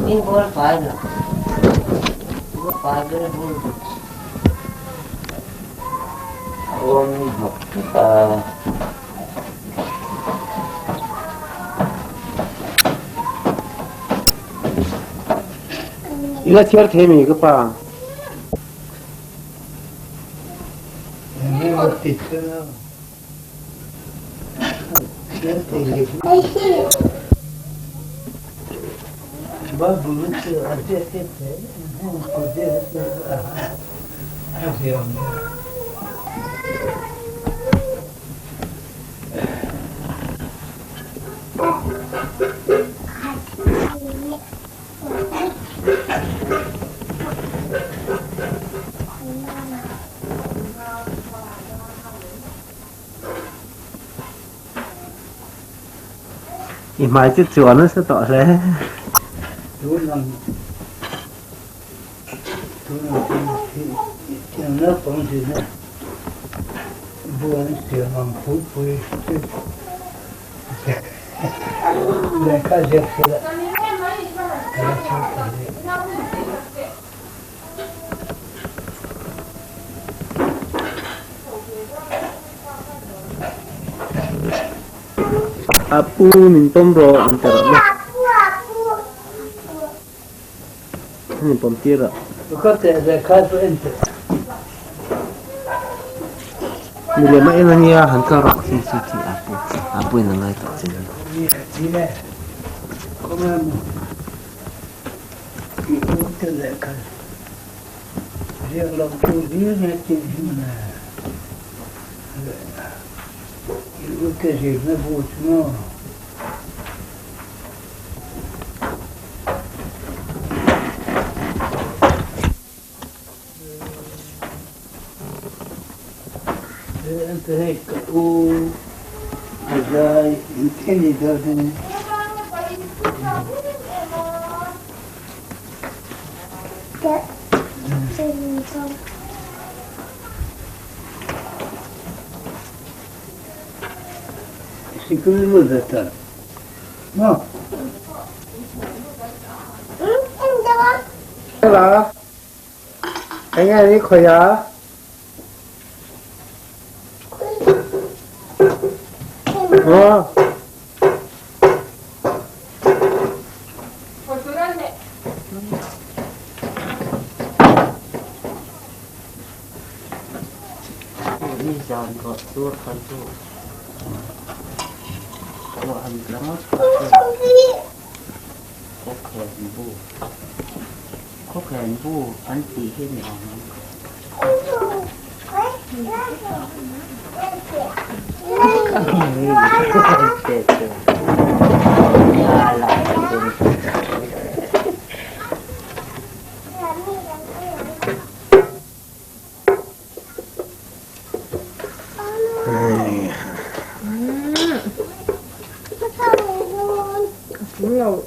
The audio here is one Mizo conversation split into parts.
Inbual fai la, bual fai ber bur. Awm hnawk hnawk a. I la chhiar thei mi ka pa? I hmai chu chuan nasa tawh hle. A pu min pawm rawh an ti rawh le. Min pawm tir rawh. Milem a eng ania han kal rawh chi chi chi a pu a pu in a ngai tawh che nia. Eng nge ni khawi a? Aw. Nizan ruah tur kha chu ruah han tla ngawt kha chuan khawkhen bu khawkhen bu an tih hi ni awm ang.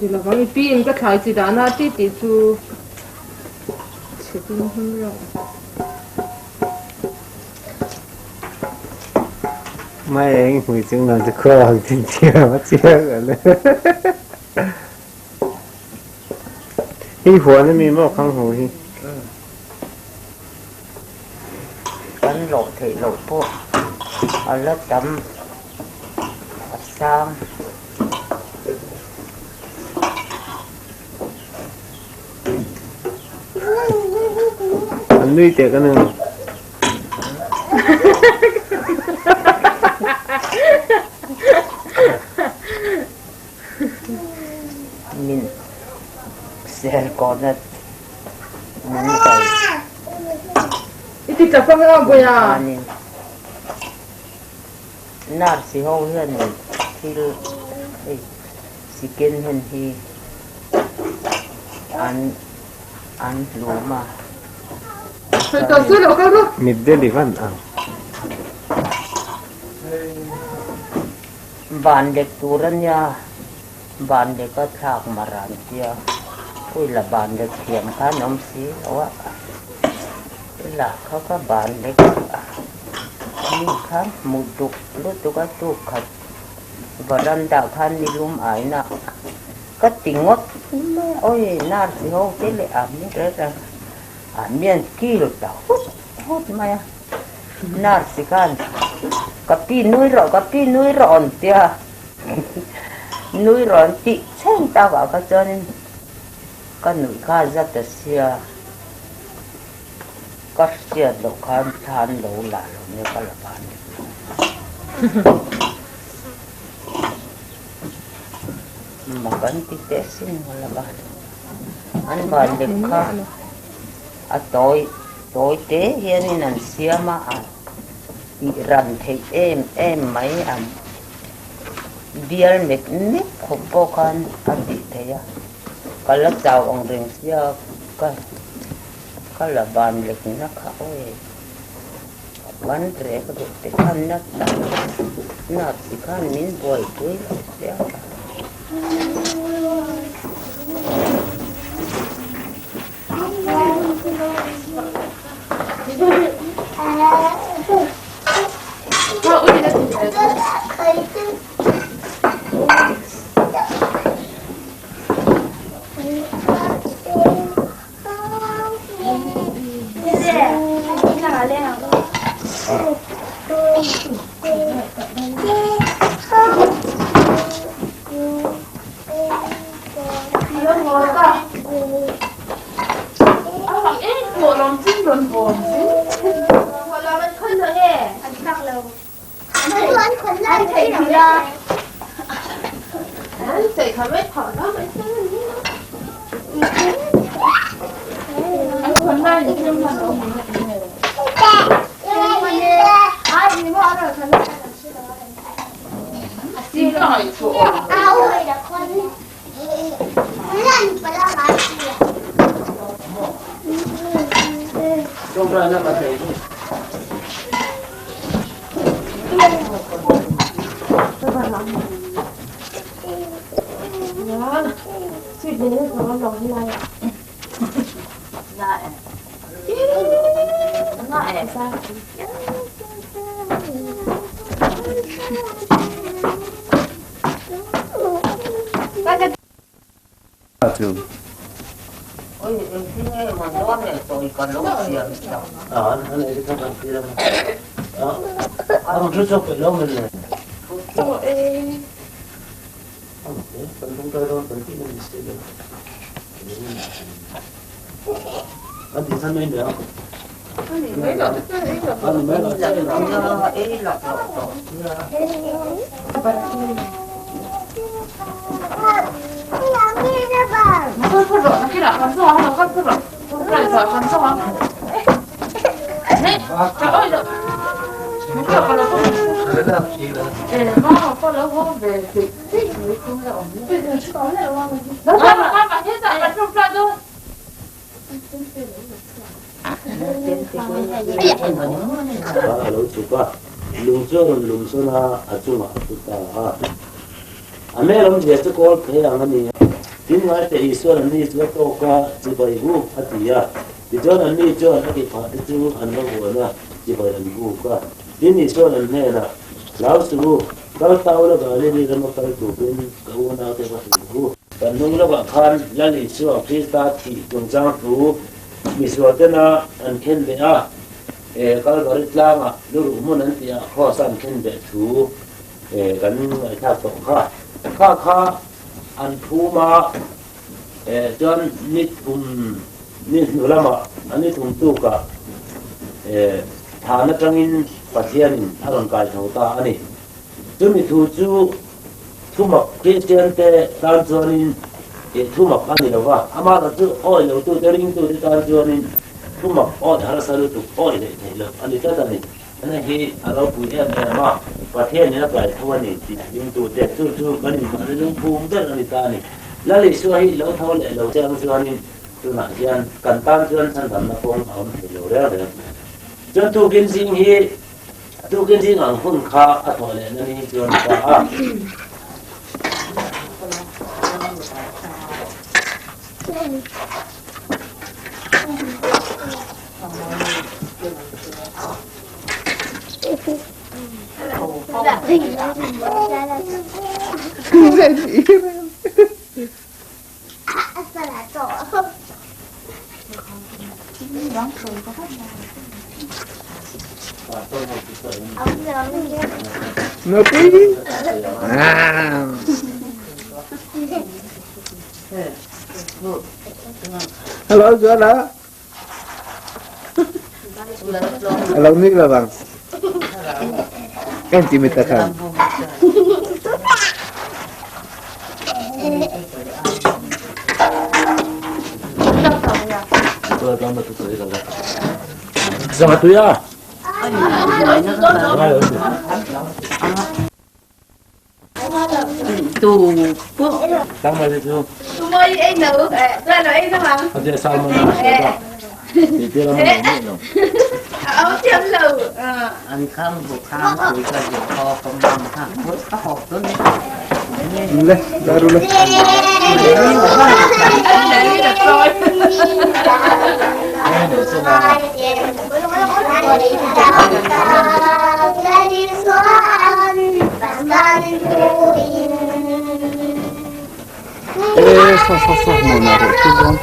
Ti lovang i pi in ka thlai chi dahna ti tih chu chhetin him reuh. Mai eng hmui chung lam chu khua ang chin chiam a chiang a le. Hi huan a mi maw khang hu hi. Kan lawh theih loh pawh a la tam a sang. An nui teh ka nu. Min sel kawna min kai. I ti chak ang a Buia. Nurse ho hian thil hei second hand hi an an hlum a. Mitdel i van ang. Van lek tur a nia, van lek a thlak mar an tia, ui la ban lek thiam khan awm si lo a, la kha ka ban lek a. Mi kha hmu duk lutuk a tuk khat veranda khan nilum aina ka ti ngawt. mai a, awi nurse ho te leh a min reng reng a mian kil ta hut hut mai a, nurse khan ka pi nui rawh ka pi nui rawh an tia nui rawh an tih chheng takah kha chuanin ka nuih kha a za ta sia. Ka hriat loh khan thlan lo lah lo nia ka la ban leh lo. Mak an ti teh sin ka la ban. An ban lek kha a tawi tawi te hianin an siam a, a tih ran theih em em mai an bial mek mek khawp pawh khan a tih theih a. Ka la chau ang reng sia ka ka la ban lek na kha awi ka ban rek duh te khan na tak na chi khan min buaipui lo sia. A lo chhuk a, lung chu a rawn lum sawn a, a chungah a pu ta a. A hmel awmzia chu kawl phei ang a ni a. Tin ngaite Isuan anni chu a tawk a, chibai buk a ti a. Tichuan anni chuan a tiphah te chu an va vuan a, chibai an buk a. Tin Isuan an hnenah, Hlau suh u, kal ta ula Galili rama kal turin ka unaute va hrilh u. Kan hnung lawkah khan Lal Isua Krista thih chungchang thu misual tena an khen beh a, Kalvari tlangah luruh hmun an tihah Kraws-a an khen beh thu kan ngaihthlak tawh kha. Kha kha an phum a, chuan ni thum ni hnu lamah a ni thum tukah than atangin Pathianin a rawn kai tho ta a ni. Chumi thu chu Thumak Kristiante tan chuanin ih thumak a ni lo va, amaherawh chu awi lotute ringtute tan chuanin thumak awi harsa lutuk awi leh theih loh a ni tlat a ni. Hna hi a ropui em em a, Pathianin a kai tho a ni tih ringtute chu chu kan inhmahna lungphum ber a ni ta a ni. Lal Isua hi lo tho leh lo chang chuanin tunah hian kan tan chuan chhandamna kawng a awm thei lo reng reng. Chuan tukin zing hi Tukin zing ang hun kha a thawh leh na ni chuan ka a. Hello, Joanna. A lo nik lovang. En ti mit ta khan. Sanga tuya. Le, daru le. E, sa sa sa hmun a reh chu chuan.